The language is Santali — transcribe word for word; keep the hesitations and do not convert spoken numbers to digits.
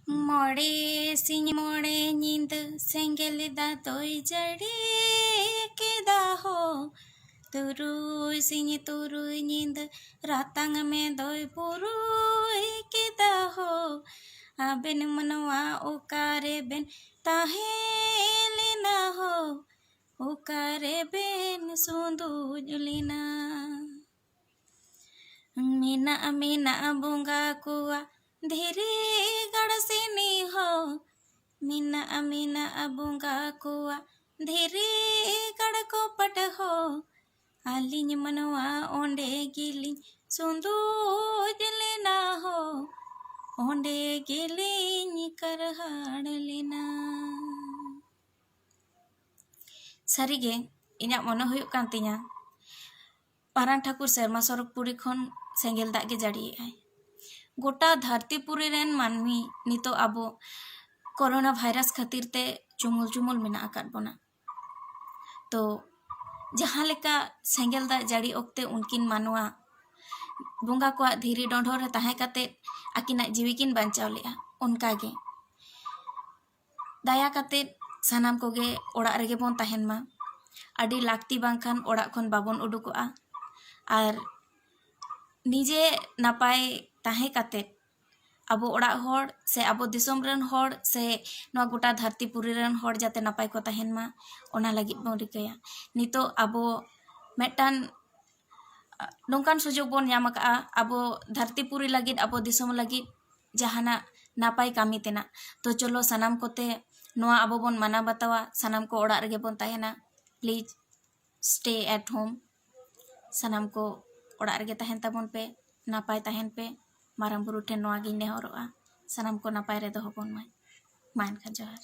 ᱢᱚᱬᱮ ᱥᱤᱧ ᱢᱚᱬᱮ ᱧᱤᱫᱟᱹ ᱥᱮᱸᱜᱮᱞ ᱫᱟᱜ ᱫᱚᱭ ᱡᱟᱹᱲᱤ ᱠᱮᱫᱟ ᱦᱳ᱾ ᱛᱩᱨᱩᱭ ᱥᱤᱧ ᱛᱩᱨᱩᱭ ᱧᱤᱫᱟᱹ ᱨᱟᱛᱟᱝ ᱢᱮ ᱫᱚᱭ ᱵᱩᱨᱩᱭ ᱠᱮᱫᱟ ᱦᱳ᱾ ᱟᱵᱮᱱ ᱢᱟᱱᱣᱟ ᱚᱠᱟᱨᱮ ᱵᱮᱱ ᱛᱟᱦᱮᱸ ᱞᱮᱱᱟ ᱦᱳ? ᱚᱠᱟᱨᱮ ᱵᱮᱱ ᱥᱩᱸᱫᱩᱡ ᱞᱮᱱᱟ? ᱢᱮᱱᱟᱜᱼᱟ ᱢᱮᱱᱟᱜᱼᱟ ᱵᱚᱸᱜᱟ ᱠᱚᱣᱟᱜ ᱫᱷᱤᱨᱤ ᱜᱟᱲ ᱥᱤᱱᱤ ᱦᱳ᱾ ᱢᱮᱱᱟᱜᱼᱟ ᱢᱮᱱᱟᱜᱼᱟ ᱵᱚᱸᱜᱟ ᱠᱚᱣᱟᱜ ᱫᱷᱤᱨᱤ ᱜᱟᱲ ᱠᱚᱯᱟᱴ ᱦᱳ᱾ ᱟᱹᱞᱤᱧ ᱢᱟᱱᱣᱟ ᱚᱸᱰᱮ ᱜᱮᱞᱤᱧ ᱥᱩᱸᱫᱩᱡ ᱞᱮᱱᱟ ᱦᱳ᱾ ᱚᱸᱰᱮ ᱜᱮᱞᱤᱧ ᱠᱟᱨᱦᱟᱲ ᱞᱮᱱᱟ᱾ ᱥᱟᱹᱨᱤᱜᱮ ᱤᱧᱟᱹᱜ ᱢᱚᱱᱮ ᱦᱩᱭᱩᱜ ᱠᱟᱱ ᱛᱤᱧᱟ, ᱢᱟᱨᱟᱝ ᱴᱷᱟᱹᱠᱩᱨ ᱥᱮᱨᱢᱟ ᱥᱚᱨᱚᱜᱽ ᱯᱩᱨᱤ ᱠᱷᱚᱱ ᱥᱮᱸᱜᱮᱞ ᱫᱟᱜ ᱜᱮ ᱡᱟᱹᱲᱤᱭᱮᱜᱼᱟᱭ᱾ ᱜᱚᱴᱟ ᱫᱷᱟᱹᱨᱛᱤ ᱯᱩᱨᱤ ᱨᱮᱱ ᱢᱟᱹᱱᱢᱤ ᱱᱤᱛᱚᱜ ᱟᱵᱚ ᱠᱳᱨᱳᱱᱟ ᱵᱷᱟᱭᱨᱟᱥ ᱠᱷᱟᱹᱛᱤᱨ ᱛᱮ ᱪᱩᱢᱩᱞ ᱪᱩᱢᱩᱞ ᱢᱮᱱᱟᱜ ᱟᱠᱟᱫ ᱵᱚᱱᱟ᱾ ᱛᱚ ᱡᱟᱦᱟᱸ ᱞᱮᱠᱟ ᱥᱮᱸᱜᱮᱞ ᱫᱟᱜ ᱡᱟᱹᱲᱤ ᱚᱠᱛᱮ ᱩᱱᱠᱤᱱ ᱢᱟᱱᱣᱟ ᱵᱚᱸᱜᱟ ᱠᱚᱣᱟᱜ ᱫᱷᱤᱨᱤ ᱰᱚᱸᱰᱷᱚᱨ ᱨᱮ ᱛᱟᱦᱮᱸ ᱠᱟᱛᱮ ᱟᱹᱠᱤᱱᱟᱜ ᱡᱤᱣᱤ ᱠᱤᱱ ᱵᱟᱧᱪᱟᱣ ᱞᱮᱜᱼᱟ, ᱚᱱᱠᱟᱜᱮ ᱫᱟᱭᱟ ᱠᱟᱛᱮ ᱥᱟᱱᱟᱢ ᱠᱚᱜᱮ ᱚᱲᱟᱜ ᱨᱮᱜᱮ ᱵᱚᱱ ᱛᱟᱦᱮᱱ ᱢᱟ᱾ ᱟᱹᱰᱤ ᱞᱟᱹᱠᱛᱤ ᱵᱟᱝᱠᱷᱟᱱ ᱚᱲᱟᱜ ᱠᱷᱚᱱ ᱵᱟᱵᱚᱱ ᱩᱰᱩᱠᱚᱜᱼᱟ᱾ ᱟᱨ ᱱᱤᱡᱮ ᱱᱟᱯᱟᱭ ᱛᱟᱦᱮᱸ ᱠᱟᱛᱮ ᱟᱵᱚ ᱚᱲᱟᱜ ᱦᱚᱲ ᱥᱮ ᱟᱵᱚ ᱫᱤᱥᱚᱢ ᱨᱮᱱ ᱦᱚᱲ ᱥᱮ ᱱᱚᱣᱟ ᱜᱚᱴᱟ ᱫᱷᱟᱹᱨᱛᱤ ᱯᱩᱨᱤ ᱨᱮᱱ ᱦᱚᱲ ᱡᱟᱛᱮ ᱱᱟᱯᱟᱭ ᱠᱚ ᱛᱟᱦᱮᱱ ᱢᱟ, ᱚᱱᱟ ᱞᱟᱹᱜᱤᱫ ᱵᱚᱱ ᱨᱤᱠᱟᱹᱭᱟ᱾ ᱱᱤᱛᱚᱜ ᱟᱵᱚ ᱢᱤᱫᱴᱟᱝ ᱱᱚᱝᱠᱟᱱ ᱥᱩᱡᱳᱜᱽ ᱵᱚᱱ ᱧᱟᱢ ᱟᱠᱟᱫᱼᱟ ᱟᱵᱚ ᱫᱷᱟᱹᱨᱛᱤ ᱯᱩᱨᱤ ᱞᱟᱹᱜᱤᱫ, ᱟᱵᱚ ᱫᱤᱥᱚᱢ ᱞᱟᱹᱜᱤᱫ ᱡᱟᱦᱟᱱᱟᱜ ᱱᱟᱯᱟᱭ ᱠᱟᱹᱢᱤ ᱛᱮᱱᱟᱜ᱾ ᱛᱚ ᱪᱚᱞᱚ ᱥᱟᱱᱟᱢ ᱠᱚᱛᱮ ᱱᱚᱣᱟ ᱟᱵᱚ ᱵᱚᱱ ᱢᱟᱱᱟᱣ ᱵᱟᱛᱟᱣᱟ, ᱥᱟᱱᱟᱢ ᱠᱚ ᱚᱲᱟᱜ ᱨᱮᱜᱮ ᱵᱚᱱ ᱛᱟᱦᱮᱱᱟ᱾ Please stay at home. ᱥᱟᱱᱟᱢ ᱠᱚ ᱚᱲᱟᱜ ᱨᱮᱜᱮ ᱛᱟᱦᱮᱱ ᱛᱟᱵᱚᱱ ᱯᱮ, ᱱᱟᱯᱟᱭ ᱛᱟᱦᱮᱱ ᱯᱮ᱾ ᱢᱟᱨᱟᱝ ᱵᱩᱨᱩ ᱴᱷᱮᱱ ᱱᱚᱣᱟ ᱜᱤᱧ ᱱᱮᱦᱚᱨᱚᱜᱼᱟ, ᱥᱟᱱᱟᱢ ᱠᱚ ᱱᱟᱯᱟᱭ ᱨᱮ ᱫᱚᱦᱚ ᱵᱚᱱ ᱢᱟᱭ᱾ ᱢᱟ ᱮᱱᱠᱷᱟᱱ ᱡᱚᱦᱟᱨ᱾